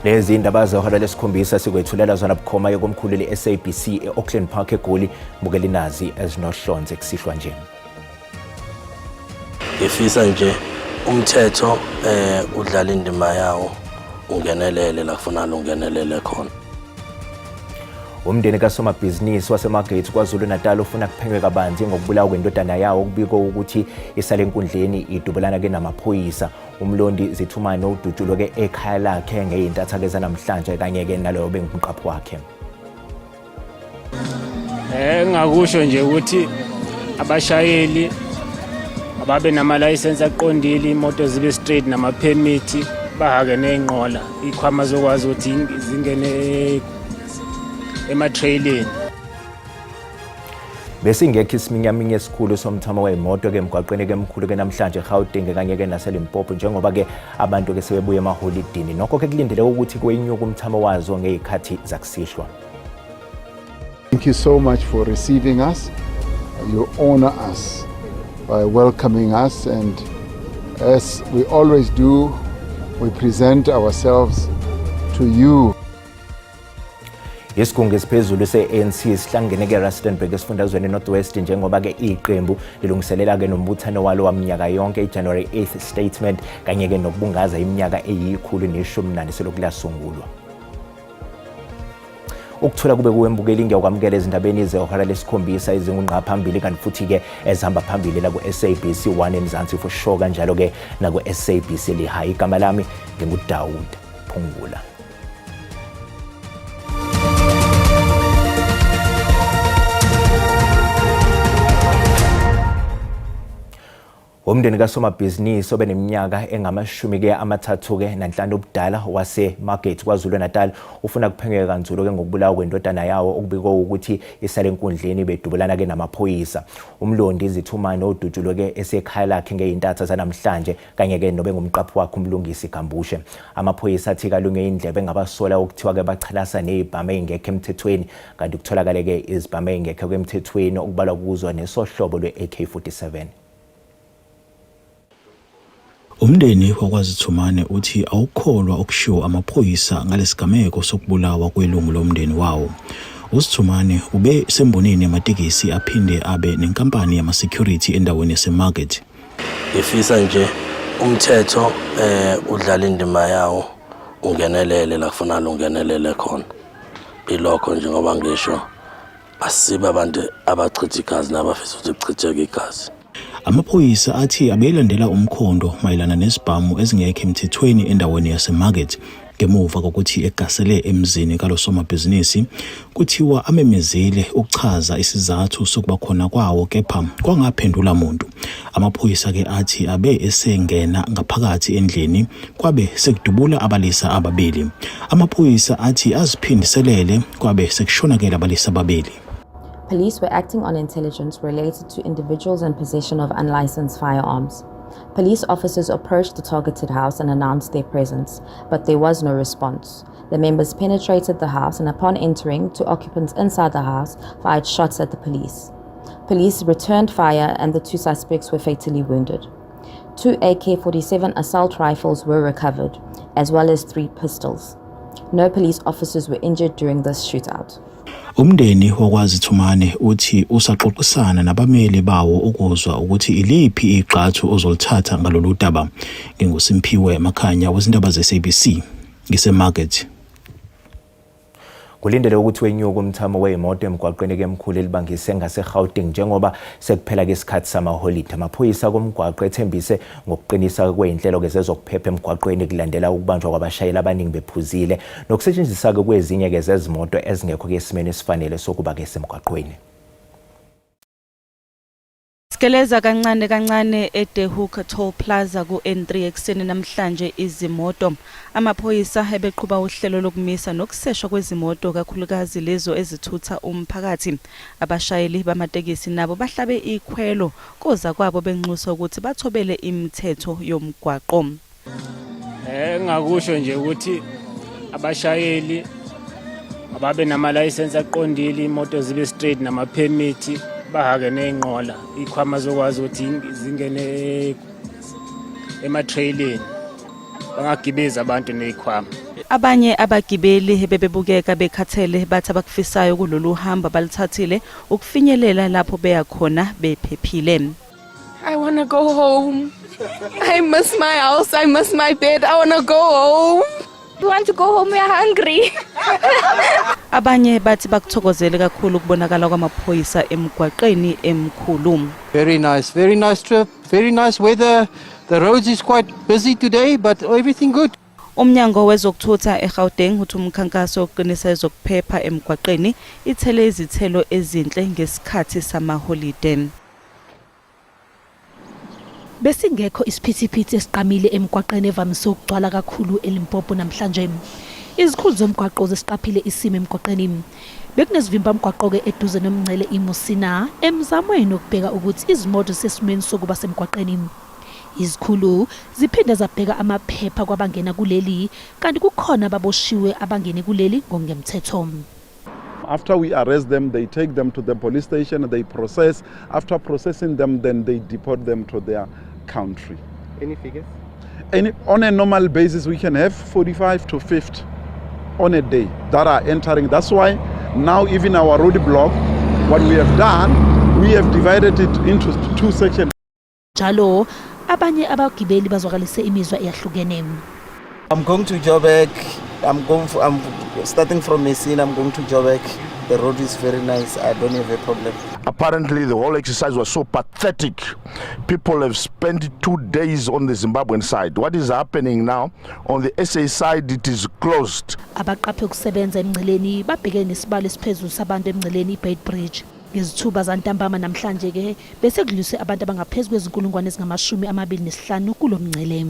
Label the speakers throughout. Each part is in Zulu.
Speaker 1: Lezi indaba zehora lesikhombisa sikwethulela zona bukhoma yekomkhulu le-SABC e-Auckland Park eGoli. Bukela inazi ezinohlonze kusihlwa nje.
Speaker 2: Ngifisa nje umthetho udlala indima yawo, ungenelele la kufanele ungenelele khona.
Speaker 1: Umndeni kasomabhizinisi waseMargate KwaZulu-Natal ufuna kuphenywe kabanzi ngokubulawa kwendodana yawo okubikwa ukuthi isale enkundleni idubulana-ke namaphoyisa. UMlondi Zithumane udutshulwe-ke ekhaya lakhe ngey'ntatha-ke zanamhlanje kanye-ke naloyo bengumqaphi wakhe.
Speaker 3: Engakusho nje ukuthi abashayeli ababe namalayisensi aqondile, imoto zibe straight namaphemithi, bahake ney'nqola, iy'khwama zokwazi ukuthi zingene ematreyileni.
Speaker 1: Besingekho isiminyaminya esikhulu somthamo wey'moto ke emgwaqweni ke emkhulu ke namhlanje eGauteng kanye ke naseLimpopo njengoba ke abantu ke sebebuya emaholidini. Nokho ke kulindeleke ukuthi kwenyuke umthamo wazo ngey'khathi zakusihlwa.
Speaker 4: Thank you so much for receiving us. You honor us by welcoming us, and as we always do, we present ourselves to you.
Speaker 1: Isigungu esiphezulu se-ANC sihlangene ke Rustenburg esifundazweni North West njengoba ke iqembu lilungiselela ke nombuthano walo waminyaka yonke iJanuary 8th statement kanye ke nokubungaza iminyaka eyi-114 selokhu lasungulwa. Ukuthula kube kuwe mbukeli, ngiyakwamukela ezindabeni zehora lesikhombisa ezingungqa phambili kanti futhi-ke ezihamba phambili la ku-SABC 1 eMzansi for sure, kanjalo-ke naku-SABC Lehae. Igama lami nginguDawud Phungula. Umndeni kasomabhizinisi obeneminyaka engamashumi-ke amathathu-ke nanhlanu ubudala waseMargate KwaZulu-Natal ufuna kuphenywe kanzulu-ke ngokubulawa kwendodana yawo okubikwa ukuthi isale enkundleni bedubulana-ke namaphoyisa. UMlondi Zithumane odutshulwe-ke esekhaya lakhe ngey'ntatha zanamhlanje kanye-ke nobengumqaphi wakhe uMlungisi Gambushe. Amaphoyisa athi kalunywe indlebe ngabasola okuthiwa-ke bachalasa nezibhamu ey'ngekho emthethweni kanti kutholakale-ke izibhamu ey'ngekho emthethweni okubalwa kuzo nesohlobo lwe-AK-47.
Speaker 5: Umndeni wakwaZithumane uthi awukholwa okushiwo amaphoyisa ngalesigameko sokubulawa kwelungu lomndeni wawo. UZithumane ube sembonini yamatekisi aphinde abe nenkampani yama-security endaweni yaseMargate.
Speaker 2: Ngifisa nje umthetho udlala indima yawo, ungenelele la kufanele ungenelele khona. Ilokho nje ngoba ngisho asibe abantu abachitha igazi nabafisa ukuthi kuchitheke igazi.
Speaker 5: Amaphoyisa athi abelandela umkhondo mayelana nezibhamu ezingekho emthethweni endaweni yaseMargate ngemuva kokuthi egasele emzini kalo somabhizinisi. Kuthiwa amemezile ukuchaza isizathu sokuba khona kwawo kepha kwangaphendula muntu. Amaphoyisa-ke athi abe esengena ngaphakathi endlini kwabe sekudubula abalisa ababili. Amaphoyisa athi aziphindiselele kwabe sekushona-ke labalisa ababili.
Speaker 6: Police were acting on intelligence related to individuals in possession of unlicensed firearms. Police officers approached the targeted house and announced their presence, but there was no response. The members penetrated the house and upon entering, two occupants inside the house fired shots at the police. Police returned fire and the two suspects were fatally wounded. Two AK-47 assault rifles were recovered, as well as 3 pistols. No police officers were injured during this shootout.
Speaker 5: Umndeni wakwaZithumane uthi usaxoxisana nabameli bawo ukuzwa ukuthi iliphi igxathu ozolithatha ngalolu daba. NginguSimphiwe Makhanya wezindaba ze-SABC ngiseMargate.
Speaker 1: Kulindele ukuthi wenyuke umthamo wey'moto emgwaqweni kemkhulu elibangise ngaseGauteng njengoba sekuphela ke isikhathi samaholide. Amaphoyisa komgwaqo ethembise ngokuqinisa kwey'nhlelo-ke zezokuphepha emgwaqweni kulandela ukubanjwa kwabashayeli abaningi bephuzile nokusetshenziswa-ke kwezinye-ke zezimoto ezingekho-ke esimeni esifanele sokuba-ke semgwaqweni.
Speaker 7: Sigeleza kancane kancane eDe Hoek Toll Plaza ku-N3 ekuseni namhlanje izimoto. Amaphoyisa ebeqhuba uhlelo lokumisa nokuseshwa kwezimoto kakhulukazi lezo ezithutha umphakathi. Abashayeli bamatekisi nabo bahlabe ikhwelo kozakwabo benxusa ukuthi bathobele imithetho yomgwaqo.
Speaker 3: Engakusho nje ukuthi abashayeli ababe namalayisensi aqondile, imoto zibe straight namaphemithi, bahake ney'nqola, iy'khwama zokwazi ukuthi zingene ematreyileni, bangagibezi abantu ney'khwama.
Speaker 7: Abanye abagibeli bebebukeka bekhathele bathi abakufisayo kulolu hambo abaluthathile ukufinyelela lapho beya khona bephephile.
Speaker 8: I want to go home. I miss my house. I miss my bed. I want to go home.
Speaker 9: We want to go home. We are hungry.
Speaker 7: Abanye bathi bakuthokozele kakhulu ukubonakala kwamaphoyisa emgwaqeni emkhulu.
Speaker 10: Very nice, very nice trip, very nice weather. The roads is quite busy today, but everything good.
Speaker 7: Umnyango wezokuthutha eGauteng uthi umkhankaso wokuqinisa ezokuphepha emgwaqeni ithele izithelo ezinhle ngesikhathi samaholide.
Speaker 11: Besingekho isiphithiphithi esiqamile emgwaqeni evamise ukugcwala kakhulu eLimpopo namhlanje. Izikhulu zomgwaqo zisiqaphile isimo emgwaqeni. Bekunezivimbamgwaqo-ke eduze nomngcele iMusina emzamweni wokubheka ukuthi izimoto zisesimweni sokuba semgwaqeni. Izikhulu ziphinde zabheka amaphepha kwabangena kuleli kanti kukhona ababoshiwe abangene kuleli ngokungemthetho.
Speaker 12: After we arrest them, they take them to the police station, they process. After processing them, then they deport them to their country.
Speaker 13: Any figures?
Speaker 12: On a normal basis, we can have 45 to 50 on a day that are entering. That's why now even our roadblock, what we have done, we have divided it into two sections.
Speaker 11: Njalo abanye abagibeli bazwakalise imizwa eyahlukene.
Speaker 13: I'm going to Joburg. I'm starting from Messina. I'm going to Joburg. The road is very nice. I don't have a problem.
Speaker 14: Apparently, the whole exercise was so pathetic. People have spent 2 days on the Zimbabwean side. What is happening now? On the SA side, it is closed.
Speaker 11: Abaqaphe ukusebenza emngceleni babhekene nesibalo esiphezulu sabantu emngceleni iBeitbridge. Ngezithuba zantambama namhlanje ke bese kudluliswe abantu abangaphezu kwezinkulungwane ezingama-25 kulo mngcele.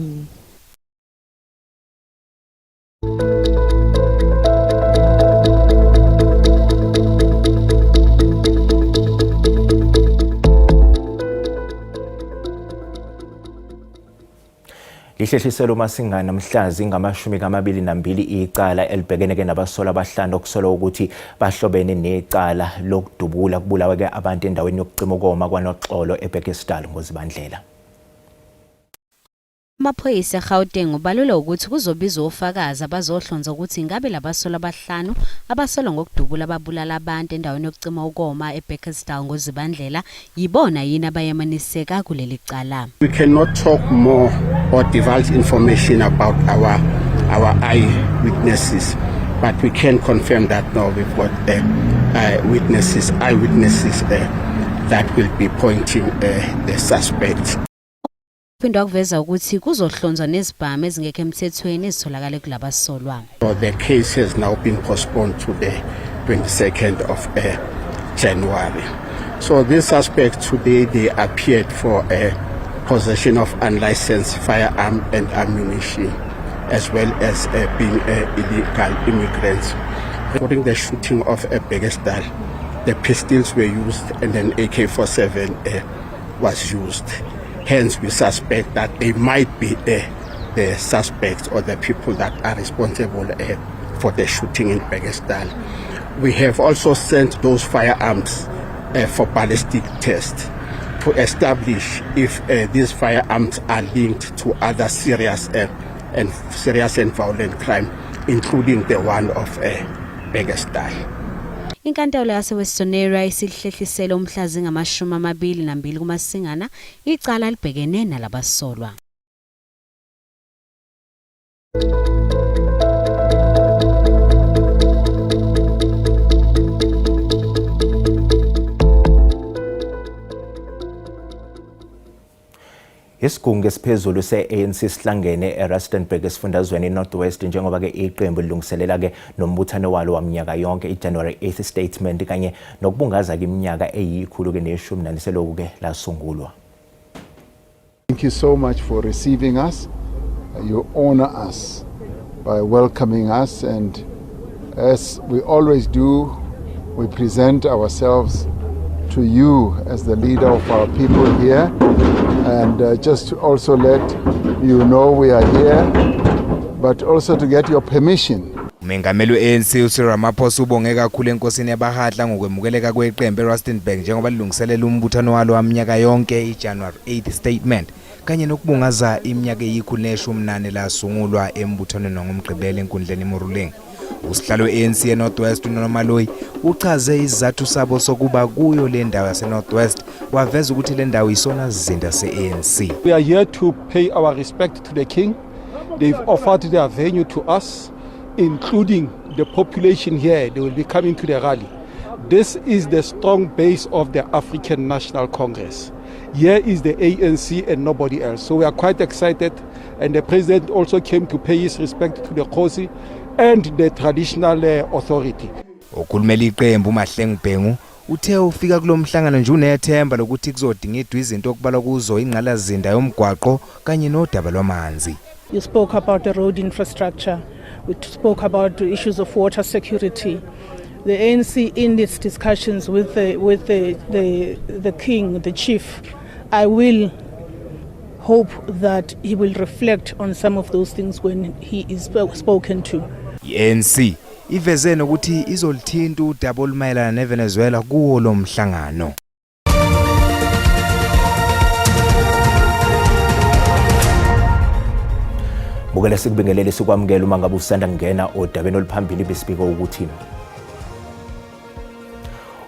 Speaker 1: Lihlehliselwe uMasingana mhla zingama-22 icala elibhekene-ke nabasolwa abahlanu okusolwa ukuthi bahlobene necala lokudubula kubulawe-ke abantu endaweni yokucima ukoma kwaNoxolo eBekkersdal ngoZibandlela.
Speaker 15: Amaphoyisa eGauteng ubalule ukuthi kuzobizwa ofakazi abazohlonza ukuthi ingabe labasolwa abahlanu abasolwa ngokudubula ababulala abantu endaweni yokucima ukoma eBekkersdal ngoZibandlela yibona yini abayamaniseka kuleli cala.
Speaker 16: We cannot talk more or divulge information about our eyewitnesses, but we can confirm that now we've got witnesses, eyewitnesses that will be pointing the suspects.
Speaker 15: Phinde wakuveza ukuthi kuzohlonzwa nezibhamu ezingekho emthethweni ezitholakale kulabasolwa.
Speaker 16: So the case has now been postponed to the 22nd of January. So these suspects today, they appeared for a possession of unlicensed firearm and ammunition, as well as being illegal immigrants. During the shooting of a Bekkersdal, the pistols were used and an AK-47 was used. Hence, we suspect that they might be the suspects or the people that are responsible for the shooting in Bekkersdal. We have also sent those firearms for ballistic tests to establish if these firearms are linked to other serious and violent crime, including the one of Bekkersdal.
Speaker 15: Inkantolo yaseWestonaria isihlehlisele umhla zingama-22 kuMasingana icala libhekene nalabasolwa.
Speaker 1: Isigungu esiphezulu se-ANC sihlangene eRustenburg esifundazweni iNorth West njengoba ke iqembu lilungiselela ke nombuthano walo waminyaka yonke iJanuary 8th statement kanye nokubungaza ke iminyaka eyi-114 seloku ke lasungulwa.
Speaker 4: Thank you so much for receiving us. You honor us by welcoming us, and as we always do, we present ourselves to you as the leader of our people here. And just to also let you know we are here, but also to get your permission.
Speaker 17: Umengameli we-ANC uCyril Ramaphosa ubonge kakhulu enkosini yabaHatla ngokwemukeleka kweqembu eRustenburg njengoba lilungiselela umbuthano walo waminyaka yonke iJanuary 8 statement. kanye nokubungaza iminyaka eyikhulu neshumi nane lasungulwa embuthanweni wangoMgqibelo enkundleni iMoruleng. Usihlalo we-ANC eNorth West uNono Maloyi uchaze isizathu sabo sokuba kuyo le ndawo yaseNorth West waveza ukuthi le ndawo isona sizinda se-ANC.
Speaker 18: We are here to pay our respect to the king. They've offered their venue to us, including the population here. They will be coming to the rally. This is the strong base of the African National Congress. Here is the ANC and nobody else. So we are quite excited. And the president also came to pay his respect to the Khosi and the traditional authority.
Speaker 17: Okhulumela iqembu uMahlengi Bhengu uthe ufika kulo mhlangano nje unethemba lokuthi kuzodingidwa izinto okubalwa kuzo ingqalazinda yomgwaqo kanye nodaba lwamanzi.
Speaker 19: You spoke about the road infrastructure. We spoke about the issues of water security. The ANC in its discussions with the king, the chief, I will hope that he will reflect on some of those things when he is spoken to.
Speaker 17: I-ANC iveze nokuthi izolithinta udaba olumayelana neVenezuela kuwo lo mhlangano.
Speaker 1: Bukela sikubingelele sikwamukela uma ngabe usanda kungena odabeni oluphambili besibika ukuthi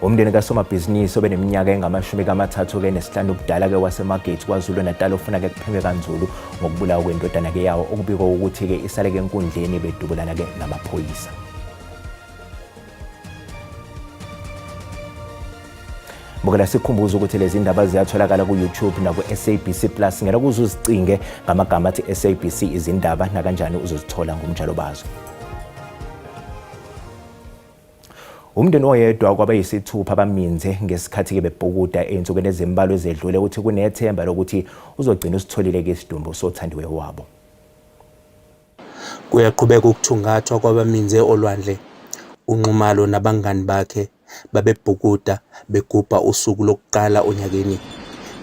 Speaker 1: umndeni kasomabhizinisi obeneminyaka engamashumi kamathathu ke nesihlanu ubudala ke waseMargate KwaZulu Natal ofuna ke kuphenywe kanzulu ngokubulawa kwendodana ke yawo okubikwa ukuthi ke isale ke enkundleni bedubulana ke namaphoyisa. Bukela sikhumbuza ukuthi lezi ndaba ziyatholakala ku-YouTube naku-SABC Plus. Ngena kuze uzicinge ngamagama athi SABC izindaba nakanjani uzozithola ngomnjalo bazo. Umndeni oyedwa kwabayisithupha abaminze ngesikhathi-ke bebhukuda ey'nsukwini ezimbalwa ezedlule ukuthi kunethemba lokuthi uzogcina usitholile-ke isidumbu sothandiwe wabo.
Speaker 20: Kuyaqhubeka ukuthungathwa kwabaminze olwandle. UNxumalo nabangani bakhe babebhukuda begubha usuku lokuqala onyakeni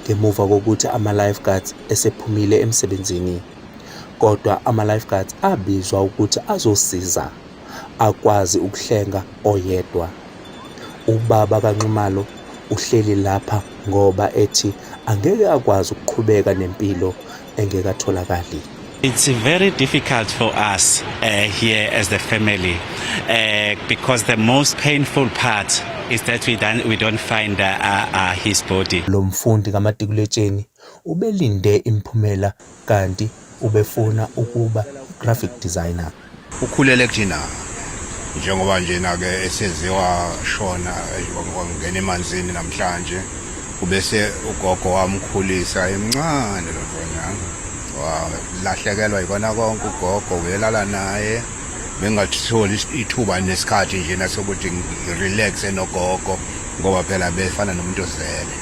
Speaker 20: ngemuva kokuthi ama-lifeguards esephumile emsebenzini. Kodwa ama-lifeguards abizwa ukuthi azosiza akwazi ukuhlenga oyedwa. Ubaba kaNxumalo uhleli lapha ngoba ethi angeke akwazi ukuqhubeka nempilo engekatholakali.
Speaker 21: It's very difficult for us here as the family because the most painful part is that we don't find his body.
Speaker 20: Lo mfundi kamatikuletsheni ubelinde imiphumela kanti ubefuna ukuba graphic designer.
Speaker 22: Ukhulele kuthina njengoba njena ke eseze washona, wangena emanzini namhlanje, ubese ugogo wamkhulisa emncane lo mfanyana, walahlekelwa yikona konke. Ugogo uyelala naye, bengatholi ithuba nesikhathi nje nasokuthi ngi-relax nogogo ngoba phela befana nomuntu ozele.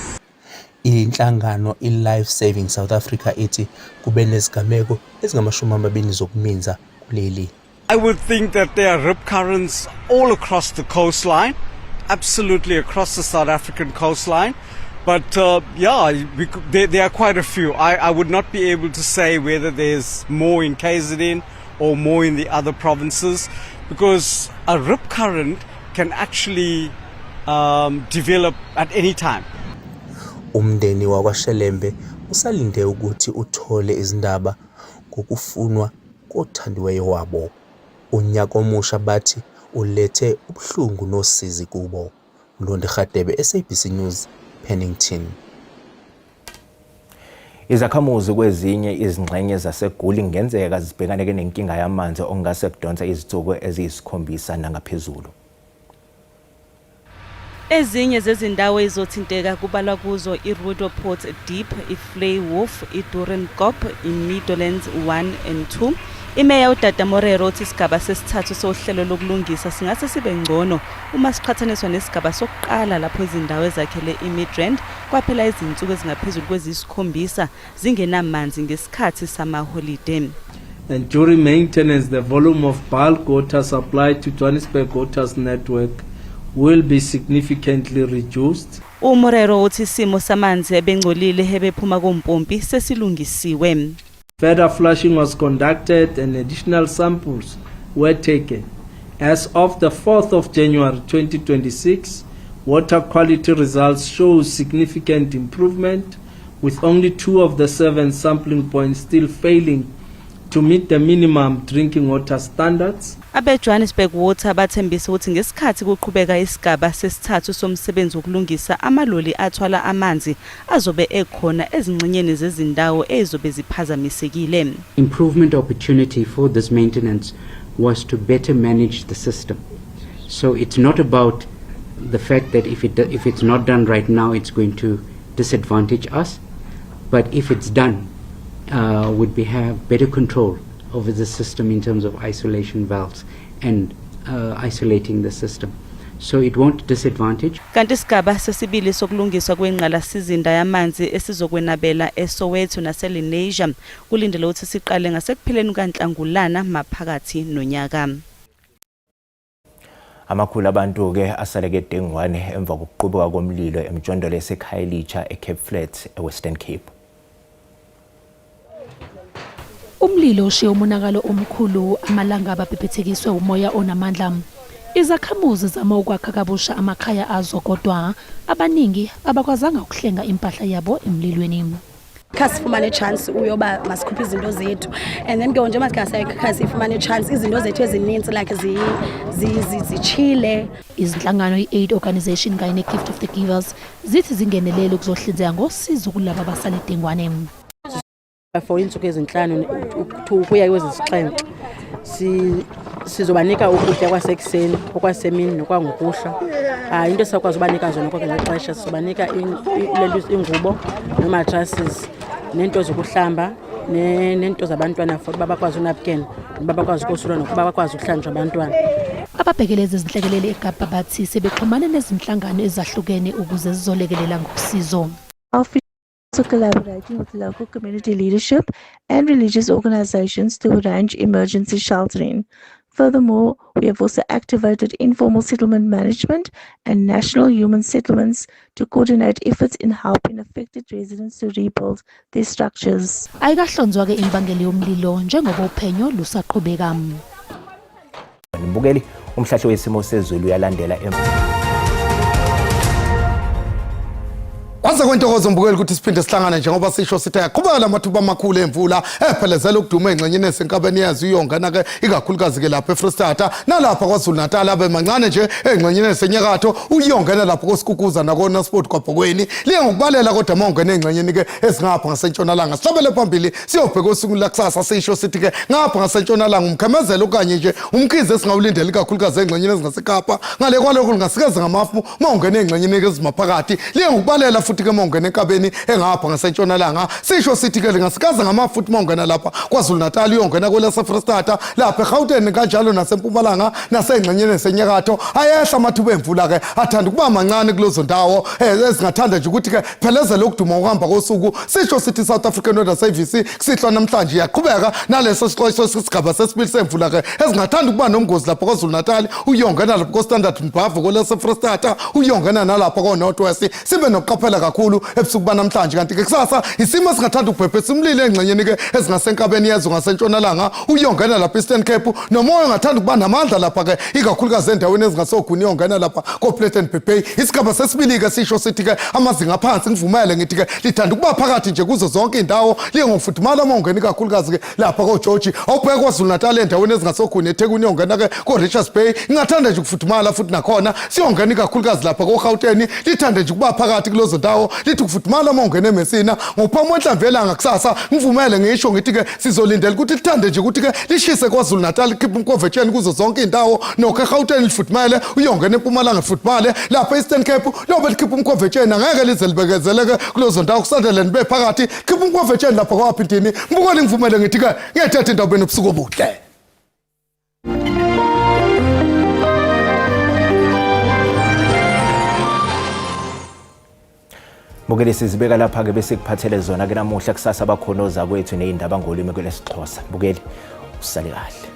Speaker 20: Inhlangano i-Life Saving South Africa ithi kube nezigameko ezingamashumi amabili zokuminza kuleli.
Speaker 23: I would think that there are rip currents all across the coastline, absolutely across the South African coastline. But yeah, there are quite a few. I would not be able to say whether there's more in KZN or more in the other provinces because a rip current can actually develop at any time.
Speaker 20: Umndeni wakwaShelembe usalinde ukuthi uthole izindaba ngokufunwa kothandiweyo wabo. Unyaka omusha bathi ulethe ubuhlungu nosizi kubo. Mlondi Radebe, SABC News, Pennington.
Speaker 1: Izakhamuzi kwezinye izingxenye zaseGoli kungenzeka zibhekane ke nenkinga yamanzi okungase kudonsa izinsuku eziyisikhombisa nangaphezulu.
Speaker 7: Ezinye zezindawo ezizothinteka kubalwa kuzo i-Roodepoort Deep, i-Vlei-Wolf, i-Doornkop, i-Meadowlands 1 and 2. Imeya uDada Morero uthi isigaba sesithathu sohlelo lokulungisa singase sibe ngcono uma siqhathaniswa nesigaba sokuqala lapho izindawo ezakhele iMidrand kwaphela izinsuku ezingaphezulu kweziyisikhombisa zingenamanzi ngesikhathi samaholide.
Speaker 24: And during maintenance, the volume of bulk water supplied to Johannesburg Water's network will be significantly reduced.
Speaker 7: UMorero uthi isimo samanzi ebengcolile ebephuma kompompi sesilungisiwe.
Speaker 24: Further flushing was conducted and additional samples were taken. As of the 4th of January 2026, water quality results show significant improvement. with only two of the seven sampling points still failing to meet the minimum drinking water standards.
Speaker 7: Abe-Johannesburg Water bathembisa ukuthi ngesikhathi kuqhubeka isigaba sesithathu somsebenzi wokulungisa amaloli athwala amanzi azobe ekhona ezingxenyeni zezindawo ezizobe ziphazamisekile.
Speaker 2: Improvement opportunity for this maintenance was to better manage the system. So it's not about the fact that if it if it's not done right now it's going to disadvantage us, but if it's done would be have better control over the system in terms of isolation valves and isolating the system. So it won't disadvantage.
Speaker 7: Kanti isigaba sesibili sokulungiswa kwengqalasizinda yamanzi esizokwenabela eSoweto naseLenasia kulindele ukuthi siqale ngasekupheleni kukaNhlangulana maphakathi nonyaka.
Speaker 1: Amakhulu abantu-ke asaleke dengwane emva kokuqubuka komlilo emjondolo eseKhayelitsha eCape Flats eWestern Cape.
Speaker 11: Umlilo ushiye umonakalo omkhulu amalanga ababhebhethekiswe umoya onamandla. Izakhamuzi zama ukwakha kabusha amakhaya azo kodwa abaningi abakwazanga ukuhlenga impahla yabo emlilweni.
Speaker 3: Khasifumane chance uyoba masikhuphe izinto zethu and then ke njengoba khasifumane chance izinto zethu ezinintsi like zitshile.
Speaker 11: Izinhlangano i-Aid Organization kanye ne-Gift of the Givers zithi zingenelele ukuzohlinzeka ngosizo kulaba abasale dengwane.
Speaker 5: For iintsuku ezintlanu ukuya kwezisixhenxe sizobanika ukutya kwasekuseni, okwasemini nokwangokuhlwa. Into esisakwazi ubanika zona konke ngexesha sizobanika ingubo nee-mattresses neento zokuhlamba neento zabantwana for uba bakwazi unapken noba bakwazi ukosulwa nokuba bakwazi ukuhlanjwa abantwana.
Speaker 11: Ababhekelezi izinhlekelele eKapa bathi sebexhumane nezinhlangano ezahlukene ukuze zizolekelela ngosizo.
Speaker 6: Also collaborating with local community leadership and religious organizations to arrange emergency sheltering. Furthermore, we have also activated informal settlement management and national human settlements to coordinate efforts in helping affected residents to rebuild their structures.
Speaker 11: Ayikahlonzwa-ke imbangela yomlilo njengoba uphenyo lusaqhubeka.
Speaker 1: Mbukeli, umhlahlo wesimo sezulu uyalandela.
Speaker 25: Kwaze kwentokozo mbukeli ukuthi siphinde sihlangane njengoba sisho sithi ayaqhubeka lamathuba amakhulu emvula ephelezela ukuduma engxenyeni esenkabeni yezwe iyongena-ke ikakhulukazi-ke lapha eFristata nalapha KwaZulu Natal abe mancane nje engxenyeni esenyakatho uyongena lapho koSikukuza nakoNasport kwaBhokweni liye ngokubalela kodwa uma ungena engxenyeni-ke ezingapha ngasentshonalanga sihlabele phambili siyobheka osukwini lakusasa sisho sithi-ke ngapha ngasentshonalanga umkhemezelo okanye nje umkhize esingawulindela ikakhulukazi engxenyeni ezingasekapa ngale kwalokho lingasikeza ngamafu uma ungena engxenyeni ezimaphakathi liye ngokubalela futhi-ke uma ungena enkabeni engapha ngasentshonalanga sisho sithi-ke lingasikaza ngamafu futhi uma ungena lapha KwaZulu Natal uyongena kwelaseFrestata lapha eGauteng kanjalo nasempumalanga nasengxenyeni esenyakatho ayehla amathuba emvula-ke athanda ukuba mancane kulezo ndawo ezingathanda nje ukuthi-ke phelezele ukuduma ukuhamba kosuku sisho sithi South African Weather Service kusihlwa namhlanje iyaqhubeka naleso sixwayiso sesigaba sesibili semvula-ke ezingathanda ukuba nomngozi lapha KwaZulu Natal uyongena lapha ko-Standard Mbhavu kwelaseFrestata uyongena nalapha ko-North West sibe nokuqaphela kakhulu ebusuku banamhlanje kanti-ke kusasa isimo esingathanda ukubhebhesa umlilo engxenyeni-ke ezingasenkabeni yezwe ngasentshonalanga uyongena lapha Eastern Cape nomoya ongathanda ukuba namandla lapha-ke ikakhulukazi endaweni ezingasogwini uyongena lapha ko-Plettenberg Bay isigaba sesibili-ke sisho sithi-ke amazinga aphansi ngivumele ngithi-ke lithanda ukuba phakathi nje kuzo zonke iy'ndawo liye ngokufudumala uma ungena ikakhulukazi-ke lapha koGeorge awubheke KwaZulu Natal endaweni ezingasokhuni eThekwini uyongena-ke ko-Richards Bay ingathanda nje ukufudumala futhi nakhona siyongena ikakhulukazi lapha ko-Gauteng lithande nje ukuba phakathi kulezo ndawo lithi ukufudumala uma ungena eMessina ngokuphuma kwenhlamvu yelanga kusasa ngivumele ngisho ngithi-ke sizolindela ukuthi lithande nje ukuthi-ke lishise KwaZulu Natal likhiphe umkovetsheni kuzo zonke iy'ndawo nokho eGauteng lifudumele uyongena eMpumalanga lifudumale lapha e-Eastern Cape lobe likhiphe umkovetsheni angeke lize libekezeleke kulezo ndawo kusandele nibe phakathi khipha umkovetsheni lapha kwaphindini mbukeli ngivumele ngithi-ke ngiyethetha indaba nobusuku obuhle.
Speaker 1: Bukeli sizibeka lapha-ke bese kuphathele zona ke namuhla kusasa bakhona ozakwethu ney'ndaba ngolimi kwelesiXhosa. Bukeli usale kahle.